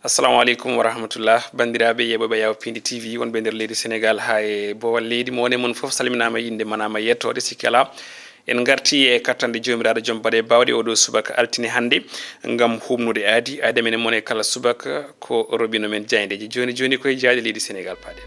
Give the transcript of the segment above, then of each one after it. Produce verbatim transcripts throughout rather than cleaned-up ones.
Assalamu aleykum wa rahmatullah, banndiraaɓe yeeɓooɓe Yaw Pindi T V, wonɓe nder leydi Senegaal haa e boowal leydi. Mo woni mon fof salminaama, innde manaama, yettoode, sikke alaa. En ngartii e kattande Joomiraaɗo Joom Baɗe Baawɗe oo ɗoo subaka altine hannde, ngam huuɓnude aadi, aadi amen e mon e kala subaka ko robino men jaayndeeji. Jooni jooni koye jaaɗe leydi Senegaal paaɗen.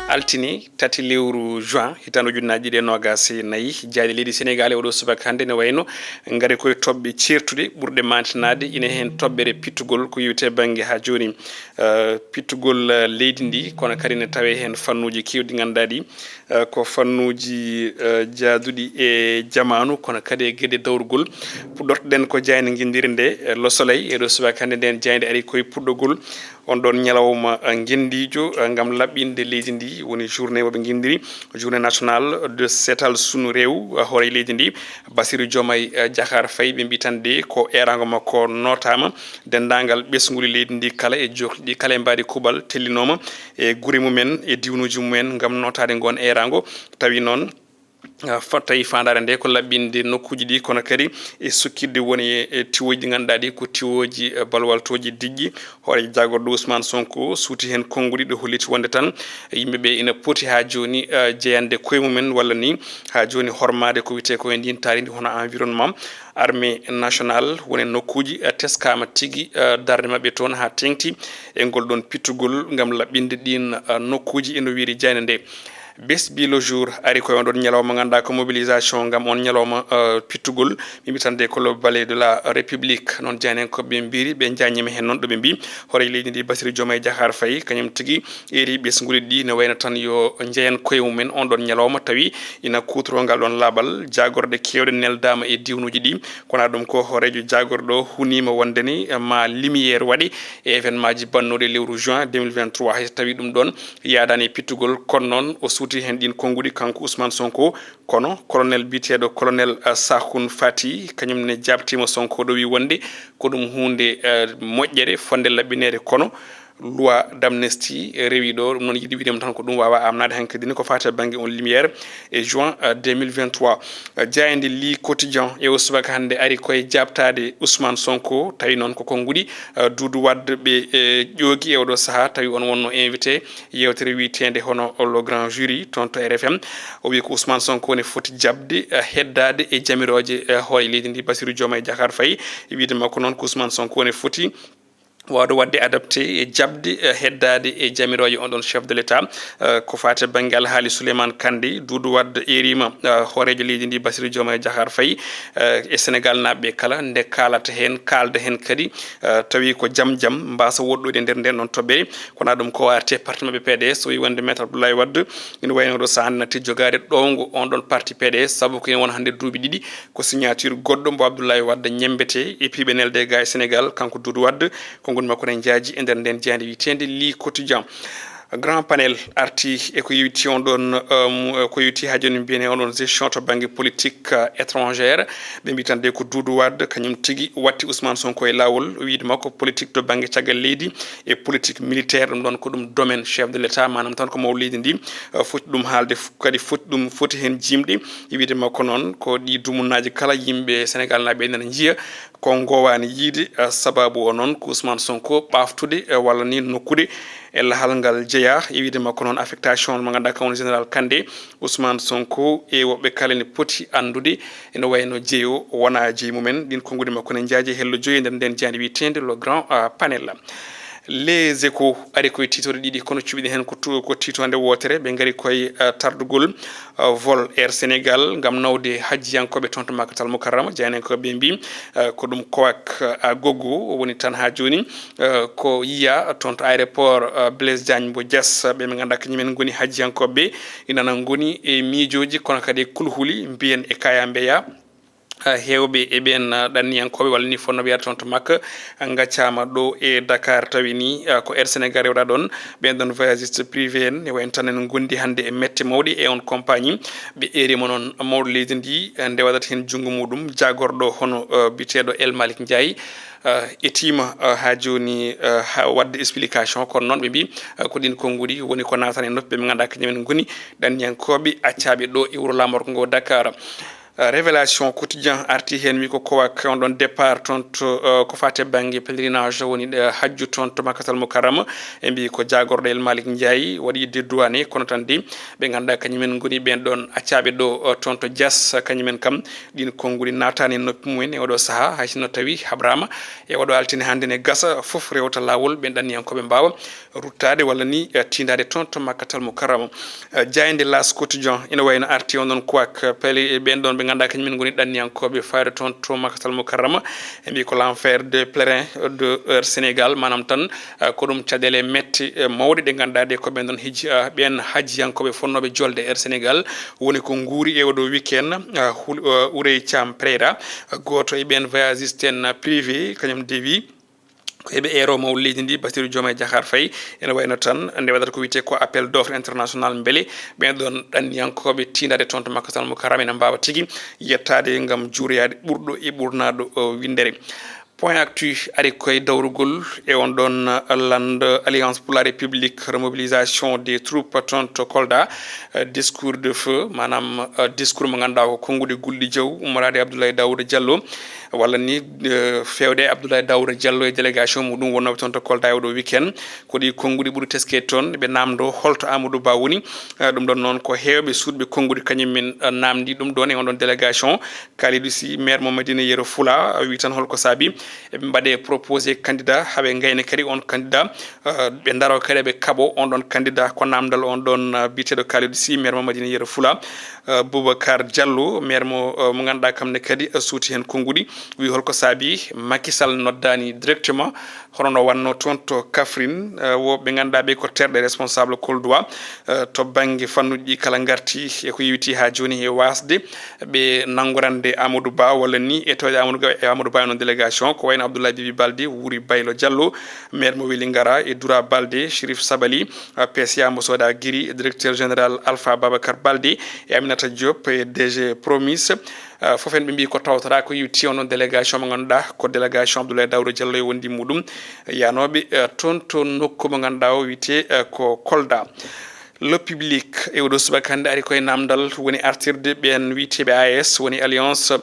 Altine, tati lewru juin, hitaande ujunnaji ɗiɗi e noogas e nayi, jaaɗe leydi Senegaal e oo ɗoo subaka hannde ne wayno ngari koye toɓɓe ceertuɗe ɓurɗe maantinaade, ina heen toɓɓere pittugol ko yowiti e bannge haa jooni, eh, pittugol, eh, leydi ndi, kono kadi ne tawee heen fannuuji keewɗi ɗi ngannduɗaa ɗi, eh, ko fannuuji, eh, jaaduɗi e jamaanu, kono kadi e geɗe dawrugol. Puɗɗortoɗen ko jaaynde nginndiri nde, eh, Le Soleil, e ɗoo subaka hannde nden jaaynde ari koye puɗɗogol on ɗon ñalawma, eh, ngenndiijo, eh, ngam laɓɓinde leydi ndi, woni journée mo ɓe nginndiri, journée nationale de seetal sunu reew, eh, hoore leydi ndi, Bassirou Diomaye, eh, Diakhar Faye, ɓe mbi tan de ko eeraango makko nootaama, denndaangal ɓesnguuli leydi ndi kala e jookli ɗi kala e mbaadi kuuɓal tellinooma e gure mumen, e diwnuuji mumen ngam nootaade ngoon eeraango, tawi noon, ah, fa-, tawi faandaare nde ko laɓɓinde nokkuuji ɗi, kono kadi e sukkitde woni e, e tiwooji ɗi ngannduɗaa ɗi ko tiwooji, eh, balwaltooji diƴƴi. Hooreejo jaagorɗo Ousmane Sonko suuti heen konnguɗi ɗo holliti wonde tan yimɓe ɓe ina poti haa jooni, eh, jeyande koye mumen walla ni haa jooni hormaade ko wiyetee ko e ndin taarindi hono environnement. Armée nationale woni nokkuuji, eh, teskaama tigi, eh, darnde maɓɓe toon haa teeŋti e ngol ɗoon pittugol ngam laɓɓinde ɗiin, eh, nokkuuji, eno wiyri jaaynde nde. Bés bi le jour ari koye on ɗon ñalawma, ngannduɗaa ko mobilisation ngam on ñalawma, eh, pittugol. Min mbi tan de ko le balai de la République. Noon jaayndiyankooɓe ɓe mbiri, ɓe njaññima heen noon ɗo ɓe mbi, hooreejo leydi ndi Bassirou Diomaye Diakhar Faye, kañum tigi eeri ɓesnguuli ɗi ne wayno tan yo njeyan koye mumen on ɗon ñalawma, tawi ina kuutoroo ngal ɗon laaɓal. Jaagorɗe keewɗe neldaama e diwnuuji ɗi, kono ɗum ko hooreejo jaagorɗo huniima wonde ni ma lumière waɗe e événement ji bannooɗi lewru juin deux mille vingt-trois, hay so tawi ɗum ɗon yaadaani e pittugol, kono noon o suuti heen ɗiin konnguɗi, kanko Ousmane Sonko. Kono colonel biyeteeɗo colonel, eh, Sakhun Fati, kañum ne jaabtiima Sonko ɗo, wi wonde ko ɗum huunde, eh, moƴƴere, fotnde laɓɓineede, kono loi d'amnistie rewi ɗo, ɗum noon yiɗi wiide mo tan ko ɗum waawaa amnaade hankadi ni ko faati e bannge on lumière e juin, eh, deux mille vingt-trois. Eh, jaaynde Le Quotidien e o subaka hannde ari koye jaabtaade Ousmane Sonko, tawi noon ko konnguɗi, eh, Doudou Wade ɓe, eh, ƴoogi e oɗo sahaa, tawi on wonno invité yeewtere wiyeteende hono Le Grand Jury toon to R F M. O wi ko Ousmane Sonko ne foti jaɓde, eh, heddaade e jamirooje, eh, hoore leydi ndi Bassirou Diomaye Diakhar Faye. E wiyde makko noon ko Ousmane Sonko ne foti waawde waɗde adapté e jaɓde, eh, heddaade e jamirooje on ɗon chef de l'État. Eh, ko faati e bannge alhaali Souleymane Kandé, Doudou Wade eeriima, eh, hooreejo leydi ndi Bassirou Diomaye Diakhar Faye, eh, e Senegaal naaɓe ɓe kala nde kaalata heen, kaalda heen kadi, eh, tawi ko jam jam mbaasa woɗɗoyde nder nden ɗon toɓɓere. Kono ɗum ko arti e parti maɓɓe P D S, o wi wonde Maître Abdoulaye Wade ina wayno ɗo so hannde natti jogaade ɗowngo on ɗon parti P D S, sabu ko ina wona hannde duuɓi ɗiɗi ko signature goɗɗo mbo Abdoulaye Wade ñembete e piiɓe nelde ga e Senegaal, kanko Doudou Wade, ko ngon makko ne njaaji e nder nden jaaynde wiyeteende Le Quotidien. Grand Panel arti e ko yewti on ɗon, um, ko yewti haa jooni mbiyene on ɗon gestion to bannge politique, uh, étrangère. Ɓe mbi tan de ko Doudou Wade kañum tigi watti Ousmane Sonko e laawol, wiyde makko politique to bannge caggal leydi e politique militaire, ɗum ɗon ko ɗum domaine chef de l'État, maanaam tan ko mawɗo leydi ndi, uh, foti ɗum haalde, f-, kadi foti ɗum, foti heen jiimde. E wiyde makko noon ko ɗi dumunnaaji kala yimɓe Senegaal naaɓe nana njiya ko ngoowaani yiide, eh, sababu o noon ko Ousmane Sonko ɓaaftude, eh, walla ni nokkude e lahal ngal jeyaa. E wiyde makko noon affectation mo ngannduɗaa kam woni Général Kandé, Ousmane Sonko e woɓɓe kala ne poti anndude ene wayno jeyo wona jeyi mumen. Ɗin konnguɗi makko ne njaaji e hello joyi e nder nden jaaynde wiyeteende Le Grand, eh, Panel. Les Échos ari koye tiitooɗe ɗiɗi, kono cuɓiɗen heen ko tu-, ko tiitoonde wootere. Ɓe ngari koye, eh, tardugol, eh, vol Air Sénégal ngam nawde hajjiyankooɓe toon to Makkatal Mukarrama. Jaayndiyankooɓe mbi, eh, ko ɗum COAC, eh, Agogo woni tan haa jooni, eh, ko yiya toon to aéroport, eh, Blaise Diagne mbo Diass. Ɓe ɓe ngannduɗaa kañumen ngoni hajjiyankooɓe ɓe, ina ngoni e miijooji kono kadi e kulhuli, mbiyen e kaya mbeya. Eh, heewɓe e ɓeen, eh, ɗanniyankooɓe walla ni fonnooɓe yahde toon to Makka, eh, ngaccaama ɗo e Dakar, tawi ni, eh, ko Air Sénégal rewɗaa ɗoon. Ɓeen ɗoon voyagiste privé en, ne wayi tan en ngondi hannde e mette mawɗe e on compagnie. Ɓe eeriima noon mawɗo leydi ndi, eh, nde waɗata heen junngo muuɗum, jaagorɗo hono, eh, biyeteeɗo El Malick Ndiaye, eh, etiima, eh, haa jooni, eh, haa waɗde explication. Kono noon ɓe mbi, eh, ko ɗiin konnguɗi woni ko naatani e noppi ɓe, ɓe ngannduɗaa kañumen ngoni ɗanniyankooɓe accaaɓe ɗo e wuro laamorgo ngo Dakar. Révélation Quotidien arti heen, wi ko COAC, on ɗon départ toon to, eh, ko faati e bannge pèlerinage woni, eh, hajju toon to Makkatal Mukarrama. Ɓe mbi ko jaagorɗo El Malick Ndiaye waɗi dédouané, kono tan de ɓe ngannduɗaa kañumen ngoni ɓeen ɗoon accaaɓe ɗo, eh, toon to Diass, kañumen kam ɗiin konnguɗi naataani e noppi mumen e oɗo sahaa, hay sinno tawi haɓraama e oɗo altine hannde ne gasa fof rewta laawol, ɓeen ɗanniyankooɓe mbaawa ruttaade walla ni, eh, tiindaade toon to Makkatal Mukarrama. Eh, jaaynde L'As Quotidien ina wayno arti on ɗon COAC, pele, eh, ɓeen ɗoon ɓe ngannduɗaa kañumen ngoni ɗanniyankooɓe fayde toon to Makkatal Mukarrama. Ɓe mbi ko l'enfer de pèlerin de Air Sénégal, maanaam tan, eh, ko ɗum caɗeele mette, eh, mawɗe ɗe ngannduɗaa ɗe ko ɓeen ɗoon hiji-, eh, ɓeen hajjiyankooɓe fonnooɓe jolde Air Sénégal woni ko nguuri e oɗo weekend, eh, Hul-, eh, Houreye Thiam Pereira, eh, gooto e ɓeen voyagiste en privé, kañum de wi ko heɓe eero mawɗo leydi ndi, Bassirou Diomaye Diakhar Faye. Ene wayno tan nde waɗata ko wiyetee ko appel d'offre international, mbele ɓeen ɗoon ɗanniyankooɓe tiindaade toon to Makkatal Mukarrama ene mbaawa tigi yettaade ngam juuroyaade ɓurɗo e ɓurnaaɗo, o, winndere. Point Actu ari koye dawrugol e on ɗoon, uh, lanndo Alliance pour la République, remobilisation des troupes toon to Kolda, uh, discours de feu, maanaam, uh, discours mo ngannduɗaa ko konnguɗi gulɗi jaw, ummoraade Abdoulaye Daouda Diallo, walla ni, eh, feewde e Abdoulaye Daouda Diallo e délégation muɗum wonnooɓe toon to Kolda e oɗo weekend. Ko ɗi konnguɗi ɓuri teskeede toon, ɓe naamndoo holto Amadou Ba woni. Eh, ɗum ɗoon noon ko heewɓe suuɗɓe konnguɗi kañum men, eh, naamndii ɗum ɗoon e on ɗoon délégation. Kalidou Sy, maire mo Madina Yero Fula, eh, wi tan holko saabi eɓe mbaɗe proposé candidat, haɓe ngayna kadi on candidat, eh, ɓe ndaro kadi ɓe kaɓo on ɗoon candidat. Ko naamndal on ɗoon, eh, biyeteeɗo Kalidou Sy, maire mo Madina Yero Fula. Eh, Boubacar Diallo, maire mo, eh, mo ngannduɗaa kam ne kadi, eh, suuti heen konnguɗi, wi holko saabi Macky Sall noddaani directement, hono no wannoo toon to Kaffrine, eh, wo ɓe ngannduɗaa ɓe ko terɗe responsable Koldois, eh, to bannge fannuuji ɗi kala ngarti e ko yowiti haa jooni e waasde ɓe nanngorande Amadou Ba walla ni e tawde Amadou Ga-, e Amadou Ba e noon délégation, ko wayno Abdoulaye Bibi Baldé, Wuri Baylo Diallo, maire mo Vélingara, e Doura Baldé, Chérif Sabali, eh, P C A mo Soda Guiri, directeur général Alpha Babacar Baldé, e Aminata Diop e D G Promise, eh, fof en ɓe mbi ko tawtoraa ko yowiti on ɗon délégation mo ngannduɗaa ko délégation Abdoulaye Daouda Diallo e wondi muɗum, yanooɓe, eh, toon to nokku mo ngannduɗaa o wiyetee, eh, ko Kolda. Le Public e oɗo subaka hannde ari koye naamndal woni artirde ɓeen wiyeteeɓe A E S, woni Alliance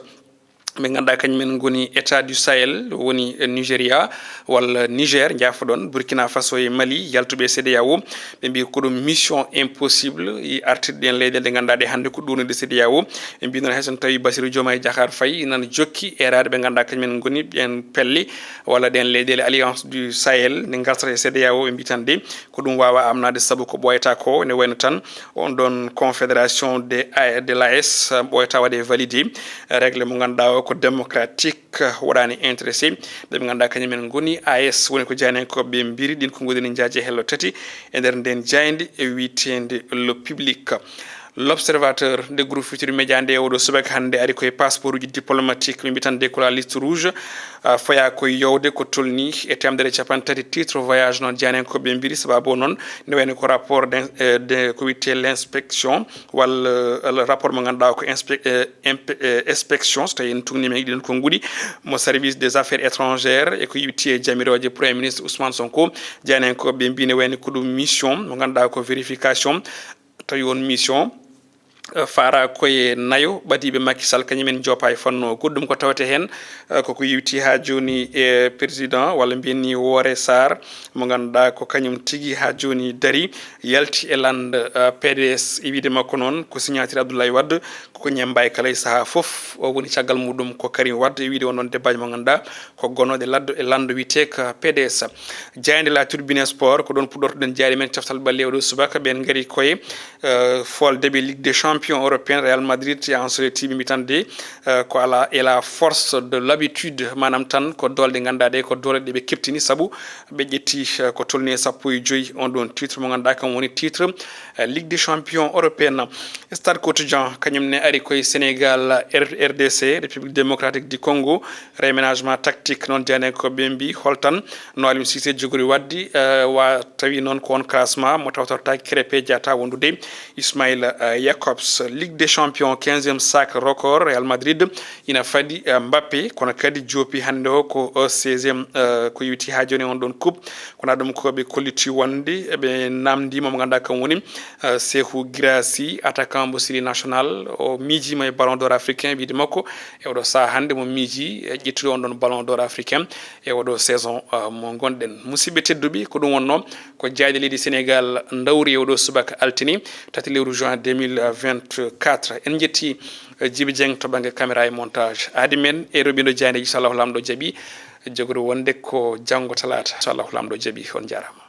ɓe ngannduɗaa kañum en ngoni État du Sahel, woni Nigeria walla Niger, njaafoɗon, Burkina Faso e Mali, yaltuɓe e C E D E A O. Ɓe mbi ko ɗum mission impossible, i artirde ɗeen leyɗeele ɗe ngannduɗaa ɗe hannde ko ɗuunude C E D E A O. Ɓe mbi noon hay so tawi Bassirou Diomaye Diakhar Faye nana jokki eeraade ɓe ngannduɗaa kañum en ngoni ɓeen pelle walla ɗeen leyɗeele Alliance du Sahel nde ngartata e C E D E A O. Ɓe mbi tan de ko ɗum waawa amnaade sabu ko ɓooyata ko, ene wayno tan on ɗon confédération de, de l'A E S, ɓooyata waɗe validé règle mo ngannduɗaa o ko démocratique, waɗaani intéressé. Ɓe ɓe ngannduɗaa kañum en ngoni A E S, woni ko jaayndiyankooɓe ɓe mbiri, ɗiin konnguɗi ne njaaji e hello tati e nder ndeen jaaynde e wiyeteende Le Public. L'Observateur nde Groupe Futurs Médias nde oɗo subaka hannde ari koye passeport uji diplomatique, ɓe mbi tan de ko la liste rouge, ah, fayaa koye yowde ko tolni e teemedere e capanɗe tati titre voyage noon jaayndiyankooɓe ɓe mbiri, sababu o noon ne wayno ko rapport de, eh, de ko wiyetee l'inspection walla, eh, rapport mo ngannduɗaa ko inspe-, eh, impe-, eh, inspection, so tawi en tuugniima e ɗiin konnguɗi, mo service des affaires étrangères e ko yowiti e jamirooje Premier ministre Ousmane Sonko. Jaayndiyankooɓe ɓe mbi ne wayno ko ɗum mission mo ngannduɗaa ko vérification, tawi on mission, eh, faara koye nayo ɓadiiɓe Macky Sall, kañum en njoopa e fannu o. Goɗɗum ko tawetee heen, eh, koko yowiti haa jooni e président walla mbiyen ni Woré Sarr, mo ngannduɗaa ko kañum tigi haa jooni darii, yalti e lanndo, eh, P D S, e wiyde makko noon ko signature Abdoulaye Wade, koko ñemmba e kala e sahaa fof. O woni caggal muɗum ko Karim Wade, e wiyde on ɗon debaaji mo ngannduɗaa ko gonooɗe ladde e lanndo wiyetee ko P D S. Jaaynde La Tribune Sport, ko ɗoon puɗɗortoɗen jaaynde men coftal ɓalli oɗo subaka. Ɓeen ngari koye, eh, fooldeɓe Ligue des Champions européen, Real Madrid e Ancelotti, ɓe mbi tan de, eh, ko ala, et la force de l'habitude, maanaam tan ko doole ɗe ngannduɗaa ɗe ko doole ɗe ɓe keɓtini, sabu ɓe ƴetti, eh, ko tolni e sappo e joy on ɗon titre mo ngannduɗaa kam woni titre, eh, Ligue des Champions européen. Stade Quotidien kañum ne ari koye Sénégal, R-, R D C, République Démocratique du Congo, réaménagement tactique, noon jaayndiyankooɓe ɓe mbi holtan no Aliou Cissé jogori waɗde, eh, wa tawi noon ko on classement mo tawtortaaki Krépin Diatta wondude Ismaïla, eh, Jakobs. Ligue des Champions, quinzième sac record Real Madrid ina fadi eh, Mbappé, kono kadi joopi hannde o ko eh, seizième, eh, ko yowiti haa jooni on ɗon coupe. Kono ɗum ko ɓe kolliti wonde ɓe namndima mo ngannduɗaa kam woni eh, Sekou Guirassy, attaquant mo série nationale. O miijiima e Ballon d'Or africain, wiide makko e oɗo sahaa hannde mo miiji e ƴettude on ɗon Ballon d'Or africain e oɗo saison eh, mo ngonɗen. Musidɓe tedduɓe, ko ɗum wonno ko jaaɗe leydi Sénégal ndawri e oɗo subaka altine tati lewru juin deux mille vingt-quatre. En njetti eh, Djiby Dieng to bannge caméra e montage. Aadi men e roɓindo jaayndeeji, so Allahu Laamɗo jaɓi, jogori wonde ko janngo talaata, so Allahu Laamɗo jaɓi. On njaaraama.